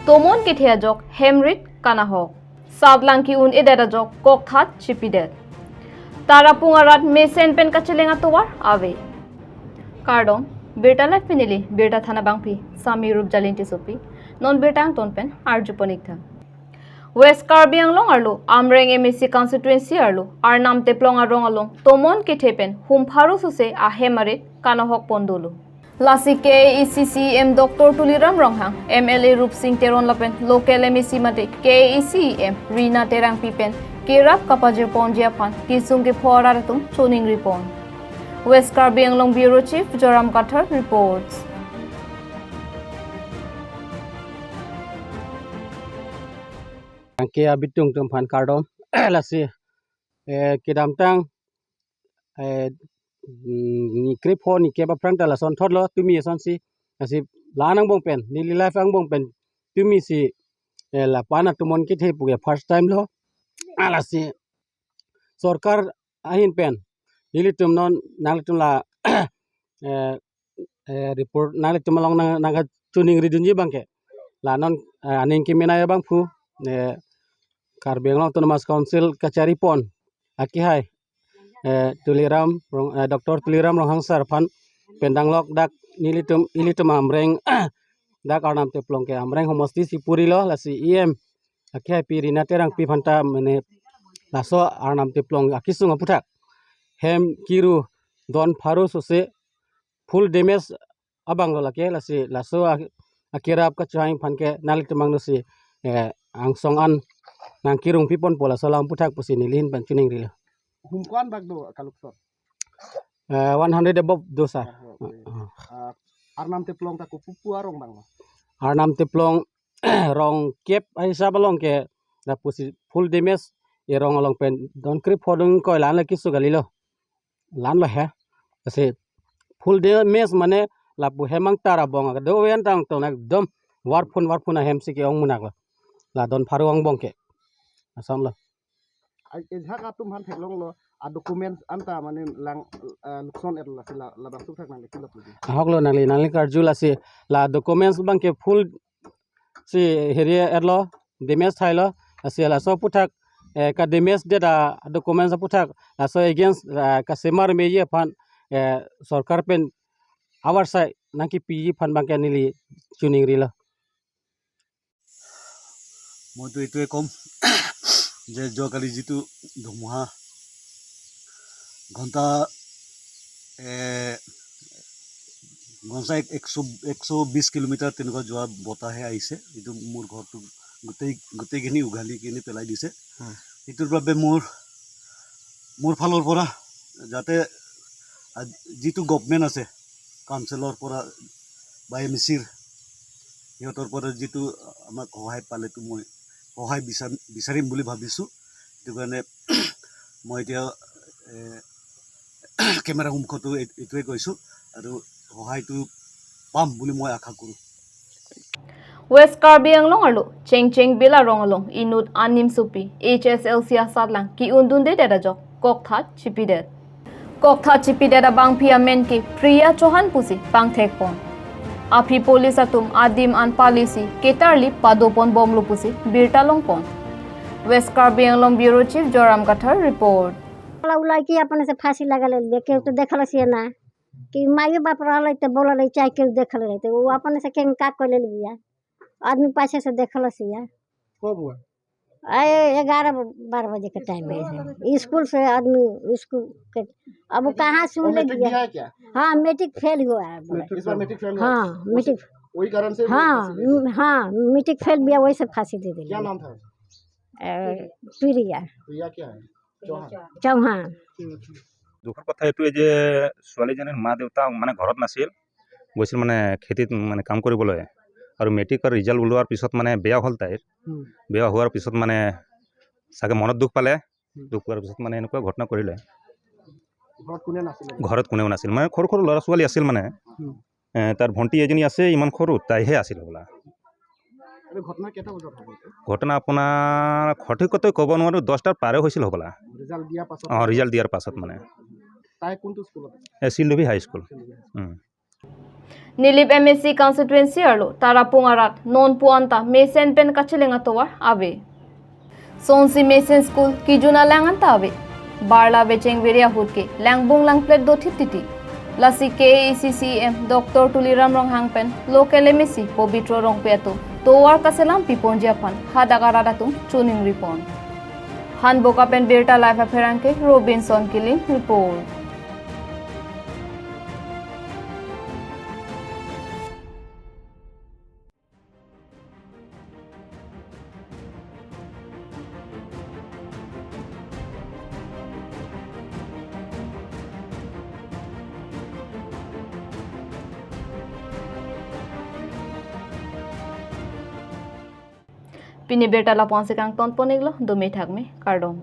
Tomon ki thea jok hemrit kanahok. Sadlang ki un edera jok kokthat chipidet. Tarapungarat mesen pen kachilenga towar ave. Kardom beta life pinili beta thana bangpi sami rup jalinti sopi non betang tonpen arjuponik tha. West Karbi Anglong arlo Amreng MAC constituency arlo Arnam Teplong arong along Tomon ki thepen humpharu suse a hemarit kanahok pondolo. Lasi KECCM Dr. Tuliram Ronghang MLA Rup Singh Teron Lapen local MEC mate KECM Rina Terang Pipen Kirap Kapajir Ponjia Pan Kisung ke Phoraratum Choning Ripon. West Karbi Anglong Bureau Chief Joram Kathar reports. Ke abitung tum phan kardom lasi kidam tang ni krip ho ni ke ba prang ta la son thot lo tumi son si asi lanang bong pen ni li life ang bong pen tumi si la pana tumon ki the puge first time lo alasi sarkar ahin pen nili tum non nang tum la report nang tum long nang tuning ridunji bangke la non aning ki menaya bang phu Karbi Anglong Autonomous Council kachari pon akihai Tuliram Dr. Tuliram Ronghang sir phan pendanglok dak nilitum ilitum amreng dak arnam teplong ke amreng homosti sipuri lo lasi EM akihai pi rina terang pi phanta mane laso arnam teplong akisung aputhak hem kiru don pharu sose full damage abang lo lake lasi laso akirap ka chaing phanke nalitumang no si ang song an nang kirung pipon pola solam puthak pusi nilin pan chuning rilo humkwan bagdo kalukso 100 above dosa arnam teplong ta kupu arong bang arnam teplong rong kep ai sabalong ke la pusi full damage e rong along pen don krip phodung koi lan la kisu galilo lan lo he ase full damage mane la pu hemang tara bong do wen tang ton ekdom warphun hem sike ong munak la don pharu ong bongke asam la ejhaka tum han theklong lo a documents anta mane lang lukson et la la ba suk thak nang kilo hoklo nangli nangli karjul ase la documents bangke full si heria erlo damage thailo ase la so puthak ka damage data documents puthak la so against ka semar meje phan sarkar pen our side nangki pg phan bangke nili tuning rilo. মইতো এইটোৱে ক'ম যে যোৱাকালি যিটো ধুমুহা ঘণ্টা ঘণ্টা 120 kilometre তেনেকুৱা যোৱা বতাহে আহিছে। এইটো মোৰ ঘৰটো গোটেইখিনি উঘালি কিনি পেলাই দিছে। সেইটোৰ বাবে মোৰ ফালৰ পৰা যাতে যিটো গভমেণ্ট আছে কাউন্সিলৰ পৰা বা এম চিৰ সিহঁতৰ পৰা যিটো আমাক সহায় পালেতো মই সহায় বিচাৰিম বুলি ভাবিছোঁ। সেইটো কাৰণে মই এতিয়া কেমেৰা সন্মুখতো এইটোৱে কৈছোঁ আৰু সহায়টো পাম বুলি মই আশা কৰোঁ। West Karbi Anglong arlo Cheng Cheng Bela Rongalong Inut Anim Supi HSLC Asadlang ki undunde deda jok kokthat chipidet. Kokthat chipidet bangphi amen ki Priya Chauhan pusi pangthek pon. Aphi police atum adim an palisi ketarli padopon bomlu pusi birtalong pon. West Karbi Anglong Bureau Chief Joram Kathar report. उलाई कि अपने से फांसी लगा ले केहू तो देखल से ना कि माइयो बाप रहल तो बोलल चाहे केहू देखल रहे तो वो अपने से केहू का कर ले बिया आदमी पाछे से देखल से कब हुआ? 11-12 बजे के टाइम है स्कूल से आदमी स्कूल के अब वो कहाँ सुन ले गया। हाँ मैट्रिक फेल हुआ है। इस बार मैट्रिक फेल हुआ। हाँ मैट्रिक वही कारण से। हाँ हाँ मैट्रिक फेल भी वही से फांसी दे दी। क्या नाम था? प्रिया। प्रिया क्या है? চৌহান। দুখৰ কথা এইটোৱে যে ছোৱালীজনীৰ মা দেউতা মানে ঘৰত নাছিল, গৈছিল মানে খেতিত মানে কাম কৰিবলৈ আৰু মেট্ৰিকৰ ৰিজাল্ট ওলোৱাৰ পিছত মানে বেয়া হ'ল তাইৰ। বেয়া হোৱাৰ পিছত মানে চাগে মনত দুখ পালে, দুখ পোৱাৰ পিছত মানে এনেকুৱা ঘটনা কৰিলে। ঘৰত কোনেও নাছিল মানে সৰু সৰু ল'ৰা ছোৱালী আছিল মানে তাৰ ভণ্টি এজনী আছে ইমান সৰু, তাইহে আছিল হ'বলা। ঘটনা আপোনাৰ সঠিকতে ক'ব নোৱাৰোঁ, 10টাৰ পাৰে হৈছিল হ'বলা। অঁ ৰিজাল্ট দিয়াৰ পাছত মানে Shildubi high school. Nilip MSc constituency arlo Tarapungarat non puanta mesen pen kachilenga towar ave. Sonsi Mason School kijuna langanta ave. Barla becheng veria hutke langbung lang plate do thip titi. Lasi KACCM Dr. Tuliram Rong Hangpen local MSc Pobitro Rong Peto towar kaselam piponjia pan hadagaradatum tuning ripon. Han bokapen Berta Life Aferanke Robinson Killing report. Pini beta la ponse kang ton poneglo do me thakme kardom.